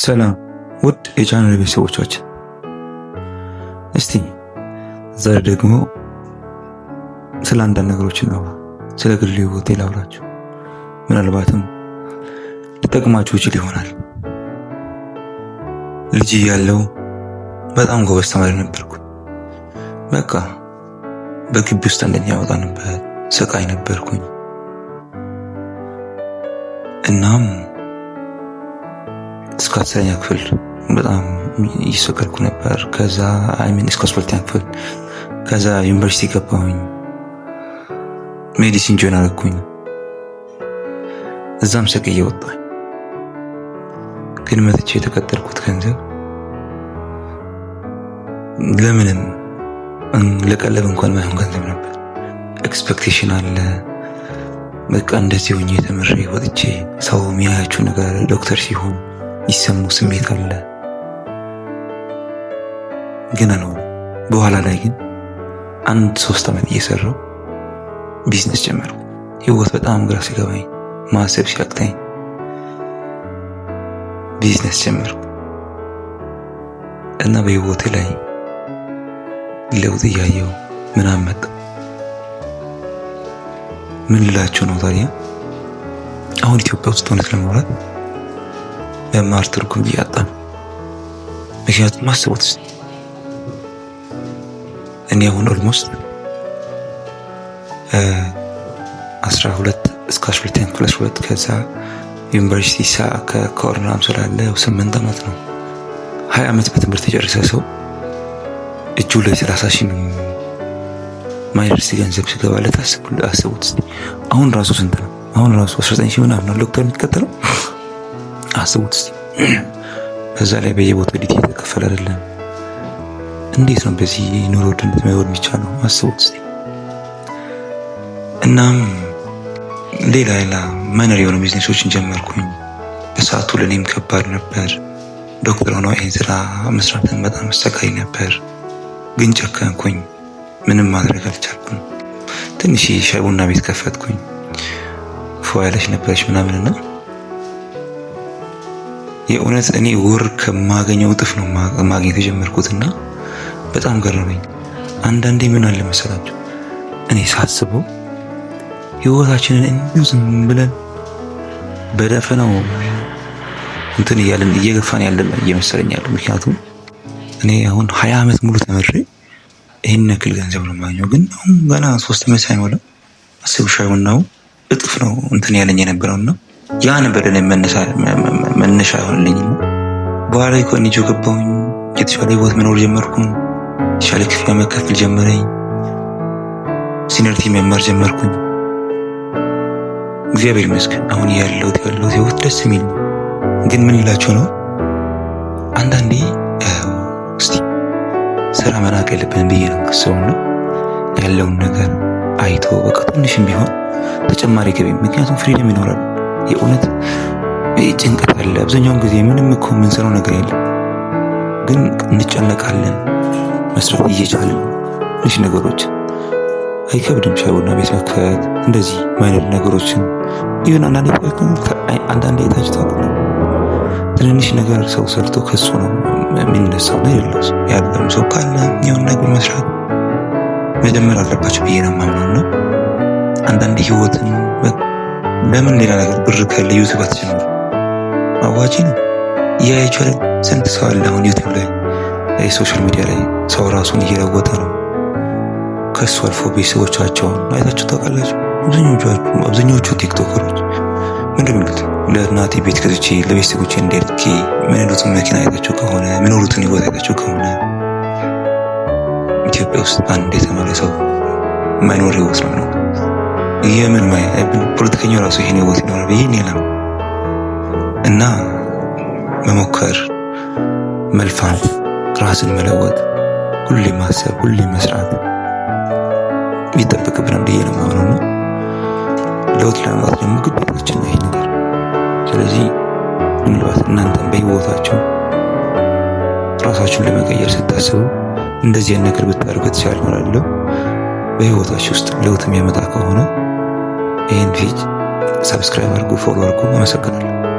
ሰላም ውድ የቻናል ቤተሰቦቻችን፣ እስቲ ዛሬ ደግሞ ስለ አንዳንድ ነገሮች እናውራ። ስለ ግል ህይወቴ ላውራችሁ። ምናልባትም ሊጠቅማችሁ ይችል ይሆናል። ልጅ እያለሁ በጣም ጎበዝ ተማሪ ነበርኩ። በቃ በግቢ ውስጥ አንደኛ ወጣ ነበር። ሰቃይ ነበርኩኝ። እናም እስከ 10ኛ ክፍል በጣም እየሰቀልኩ ነበር። ከዛ I mean እስከ 12ኛ ክፍል፣ ከዛ ዩኒቨርሲቲ ገባሁኝ። Medicine join አደረኩኝ። እዛም ሰቅዬ ወጣኝ። ግን መጥቼ የተቀጠርኩት ገንዘብ ለምንም ለቀለብ እንኳን ማይሆን ገንዘብ ነበር። Expectation አለ። በቃ እንደዚህ ሆኜ ተምሬ ወጥቼ ሰው የሚያያችሁ ነገር፣ ዶክተር ሲሆን ይሰሙ ስሜት አለ። ግን ነው በኋላ ላይ ግን አንድ 3 ዓመት እየሰራው ቢዝነስ ጀመርኩ። ህይወት በጣም ግራ ሲገባኝ፣ ማሰብ ሲያቅተኝ ቢዝነስ ጀመርኩ እና በህይወቴ ላይ ለውጥ እያየው ምናምን መጣ። ምን ልላችሁ ነው ታዲያ? አሁን ኢትዮጵያ ውስጥ እውነት ለማውራት መማር ትርጉም እያጣ ነው። ምክንያቱም አስቡት፣ እኔ አሁን almost 12 እስከ 12ኛ ክፍል 12፣ ከዛ ዩኒቨርሲቲ ከኮሮናም ስላለ 8 ዓመት ነው። 20 ዓመት በትምህርት የጨረሰ ሰው እጁ ላይ 30,000 ማይደርስ ገንዘብ ሲገባለት አስቡት። አሁን ራሱ ስንት ነው? አሁን ራሱ 19,000 ምናምን ነው ዶክተር የሚከተለው። አስቡት እስኪ። በዛ ላይ በየቦታው duty የተከፈለ አይደለም። እንዴት ነው በዚህ ኑሮ ውድነት መኖር የሚቻለው? አስቡት እስኪ። እናም ሌላ ሌላ minor የሆኑ ቢዝነሶችን ጀመርኩኝ። በሰዓቱ ለእኔም ከባድ ነበር። ዶክተር ሆኖ ይህን ስራ መስራትን በጣም አስቸጋሪ ነበር። ግን ጨከንኩኝ። ምንም ማድረግ አልቻልኩም። ትንሽ ሻይ ቡና ቤት ከፈትኩኝ። ፎ ያለች ነበረች ምናምንና የእውነት እኔ ወር ከማገኘው እጥፍ ነው ማግኘት የጀመርኩትና በጣም ገረመኝ። አንዳንዴ ምን አለ መሰላችሁ፣ እኔ ሳስበው ህይወታችንን እንዲሁ ዝም ብለን በደፈናው እንትን እያለን እየገፋን ያለን እየመሰለኝ ያለው። ምክንያቱም እኔ አሁን 20 ዓመት ሙሉ ተምሬ ይህን ያክል ገንዘብ ነው የማገኘው፣ ግን አሁን ገና 3 ዓመት ሳይሞላ አስቡ ሻይ ቡናው እጥፍ ነው እንትን ያለኝ የነበረውና ያ ነበር ለእኔ መነሻ ይሆንልኝ። በኋላ ከ NGO ገባሁኝ። የተሻለ ህይወት መኖር ጀመርኩኝ። የተሻለ ክፍያ መከፈል ጀመረኝ። Senior team መማር ጀመርኩኝ። እግዚአብሔር ይመስገን አሁን ያለሁት ህይወት ደስ የሚል ነው። ግን ምን ልላችሁ ነው፣ አንዳንዴ እስቲ ስራ መናቅ የለብንም ብዬ ነው የማስበው። ያለውን ነገር አይቶ በቃ ትንሽም ቢሆን ተጨማሪ ገቢ፣ ምክንያቱም freedom ይኖራል። የእውነት ጭንቀት አለ። አብዛኛውን ጊዜ ምንም እኮ የምንሰራው ነገር የለም፣ ግን እንጨነቃለን። መስራት እየቻልን ትንሽ ነገሮች አይከብድም። ሻይ ቡና ቤት መክፈት እንደዚህ minor ነገሮችን ይሁን አንዳንዴ የታች ትንንሽ ነገር ሰው ሰርቶ ከሱ ነው የሚነሳው ነው። የሌለው ያለም ሰው ካለ የሆነ ነገር መስራት መጀመር አለባቸው ብዬ ነው የማምነው። እና አንዳንድ ህይወትን ለምን ሌላ ነገር፣ ብር ካለ YouTube አትጀምሩ? አዋጪ ነው። እያያችሁ አይደል? ስንት ሰው አለ አሁን YouTube ላይ፣ social media ላይ ሰው ራሱን እየለወጠ ነው። ከሱ አልፎ ቤተሰቦቻቸውን አይታችሁ ታውቃላችሁ? አብዛኞቹ ቲክቶከሮች ምንድን የሚሉት? ለእናቴ ቤት ገዝቼ፣ ለቤተሰቦቼ እንዲያድጌ፣ የሚነዱትን መኪና አይታችሁ ከሆነ፣ የሚኖሩትን ህይወት አይታችሁ ከሆነ ኢትዮጵያ ውስጥ አንድ የተማረ ሰው የማይኖር ህይወት ነው ነው። የምን ፖለቲከኛው ራሱ ይሄን ህይወት ይኖራል ብዬ እኔ እና መሞከር፣ መልፋት፣ ራስን መለወጥ፣ ሁሌ ማሰብ፣ ሁሌ መስራት ይጠበቅብናል ብዬ ነው የማምነው። እና ለውጥ ለማምጣት ደግሞ ግዴታችን ነው ይሄ ነገር። ስለዚህ ምናልባት እናንተም በህይወታችሁ ራሳችሁን ለመቀየር ስታስቡ እንደዚህ አይነት ነገር ብታደርጉ የተሻለ ይሆናል። በህይወታችሁ ውስጥ ለውጥ የሚያመጣ ከሆነ ይህን page subscribe አድርጉ፣ follow አድርጉ። አመሰግናለሁ።